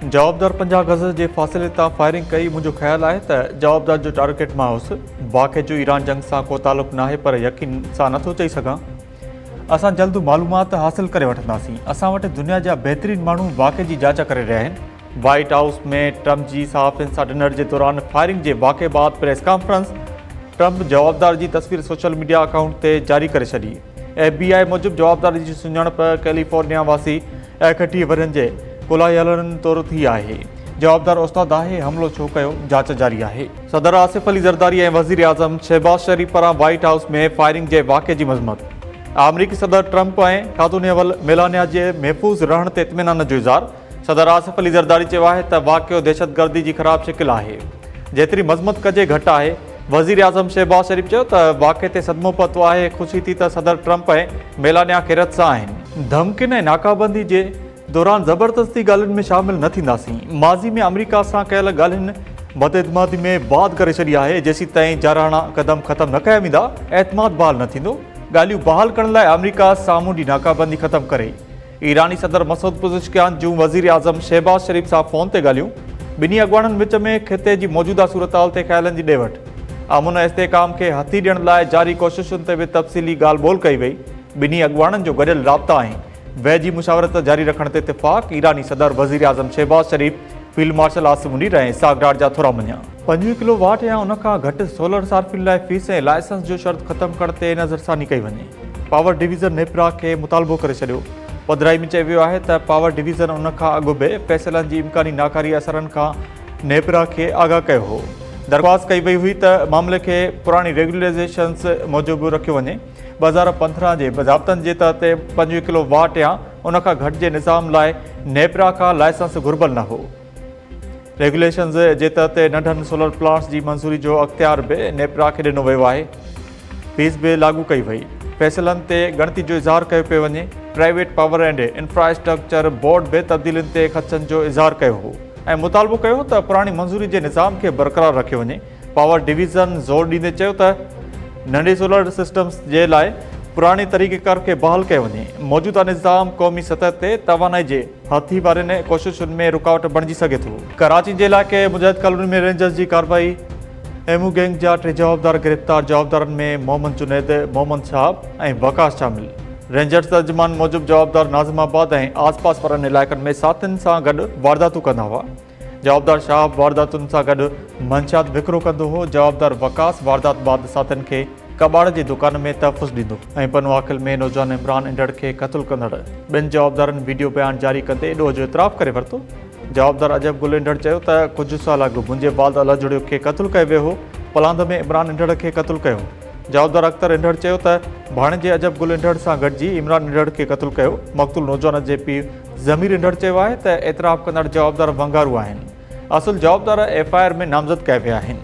جوابدار 50 گز جي فاصلي تان فائرنگ ڪئي، منهنجو خيال آهي ته جوابدار جو ٽارگيٽ مان هوس، واقعي جو ايران جنگ سان ڪو تعلق ناهي پر يقين سان نٿو چئي سگهان، اسان جلد معلومات حاصل ڪري وٺنداسين، اسان وٽ دنيا جا بهترين ماڻهو واقعي جي جاچ ڪري رهيا آهن. وائيٽ هائوس ۾ ٽرمپ جي صحافين سان ڊنر جي دوران فائرنگ جي واقعي بعد پريس ڪانفرنس، ٽرمپ جوابدار جي تصوير سوشل ميڊيا اڪائونٽ تي جاري ڪري ڇڏي. ايف بي آء موجب جوابدار جي سڃاڻپ ڪيليفورنيا واسي 31 ورهين جي ڪولاهيلن طور ٿي آهي. جوابدار استاد آهي، حملو ڇو ڪيو، جاچ جاري آهي. صدر آصف علي زرداري ۽ وزيراعظم شهباز شريف پاران وائيٽ هائوس ۾ فائرنگ جي واقعي جي مذمت. آمريڪي صدر ٽرمپ ۽ خاتون اول ميلانيا جي محفوظ رهڻ تي اطمينان جو اظهار. صدر آصف علي زرداري چيو آهي ته واقعو دهشتگردي جي خراب شڪل آهي، جيتري مذمت ڪجي گهٽ آهي. وزيراعظم شهباز شريف چيو ته واقعي تي صدمو پهتو آهي، خوشي ٿي ته صدر ٽرمپ ۽ ميلانيا خيريت سان آهن. ڌمڪين ۽ ناڪابندي جي دوران زبردستي ڳالهين ۾ شامل نه ٿينداسين، ماضي ۾ آمريڪا سان ڪيل ڳالهين بداعتمادي ۾ واڌ ڪري ڇڏي آهي، جيسيتائين جارحاڻا قدم ختم نه ڪيا ويندا، اعتماد بحال نه ٿيندو، ڳالهيون بحال ڪرڻ لاء آمريڪا سامونڊي ناڪابندي ختم ڪري. ايراني صدر مسعود پزشڪيان جون وزيراعظم شهباز شريف سان فون تي ڳالهيون، ٻنهي اڳواڻن وچ ۾ خطي جي موجوده صورتحال تي خيالن جي ڏي وٺ، امن ۽ استحڪام کي هٿي ڏيڻ لاء جاري ڪوششن تي به تفصيلي ڳالهه ٻولهه ڪئي وئي، ٻنهي اڳواڻن جو گڏيل رابطا ۽ ويجهي مشاورت جاري رکڻ تي اتفاق، ايراني صدر وزيراعظم شهباز شريف، فيلڊ مارشل عاصم منير ۽ اسحاق ڊار جا ٿورا مڃيا. 25 ڪلو واٽ يا ان کان گهٽ سولر صارفين لاء فيس ۽ لائسنس جو شرط ختم ڪرڻ تي نظرثاني ڪئي وڃي. پاور ڊويزن نيپرا کي مطالبو ڪري ڇڏيو. پڌرائي ۾ چيو ويو آهي ته پاور ڊويزن ان کان اڳ به فيصلن جي امڪاني ناڪاري اثرن کان نيپرا کي آگاهه ڪيو هو. درخواست ڪئي وئي هئي ته معاملي کي پراڻي ريگيوليشنز موجب رکيو وڃي. 2015 جي ضابطن جي تحت 25 ڪلو واٽ يا ان کان گهٽ جي نظام لاء نيپرا کان لائسنس گهربل نه هو. ريگيوليشنز جي تحت ننڍن سولر پلانٽس جي منظوري جو اختيار به نيپرا کي ڏنو ويو آهي. فيس به لاڳو ڪئي وئي. فيصلن تي ڳڻتي جو اظهار ڪيو پيو وڃي. Private power and infrastructure board به تبديلين تي خدشن جو اظهار ڪيو هو ۽ مطالبو ڪيو هو ته پراڻي منظوري جي نظام کي برقرار رکيو وڃي. پاور ڊويزن زور ڏيندي چيو ته ننڍي سولر سسٽمز جي لاء پراڻي طريقيڪار کي بحال ڪيو وڃي، موجوده نظام قومي سطح تي توانائي جي هٿي وارين ڪوششن ۾ رڪاوٽ بڻجي سگهي ٿو. ڪراچي جي علائقي مجاهد ڪالوني ۾ رينجرز جي ڪارروائي، ايمو گينگ جا ٽي جوابدار گرفتار، جوابدارن ۾ محمد جنيد، محمد شهاب ۽ وقاص شامل، رينجرز ترجمان موجب جوابدار ناظم آباد ۽ آس پاس وارن علائقن ۾ ساٿين سان گڏ وارداتون ڪندا هئا. جوابدار شهاب وارداتن سان گڏ منشيات وڪرو ڪندو هو، جوابدار وقاص واردات بعد ساٿين کي ڪٻاڙ جي دڪان ۾ تحفظ ڏيندو هو ۽ پنوعاقل ۾ نوجوان عمران انڍڙ کي قتل ڪندڙ ٻن جوابدارن وڊيو بيان جاري ڪندي ڏوهه جو اعتراف ڪري ورتو، جوابدار عجب گل انڍڙ چيو ته ڪجهه سال اڳ منهنجي والد الله جڙيو کي قتل ڪيو ويو هو، پلاند ۾ عمران انڍڙ کي قتل ڪيو. جوابدار اختر انڍڙ چيو ته ڀاڻيجي عجب گل انڍڙ سان گڏجي عمران انڍڙ کي قتل ڪيو، مقتول نوجوان جي پيء ضمير انڍڙ چيو آهي ته اعتراف ڪندڙ جوابدار ونگارو آهن، اصل جوابدار ايف I R ۾ نامزد ڪيا ويا آهن.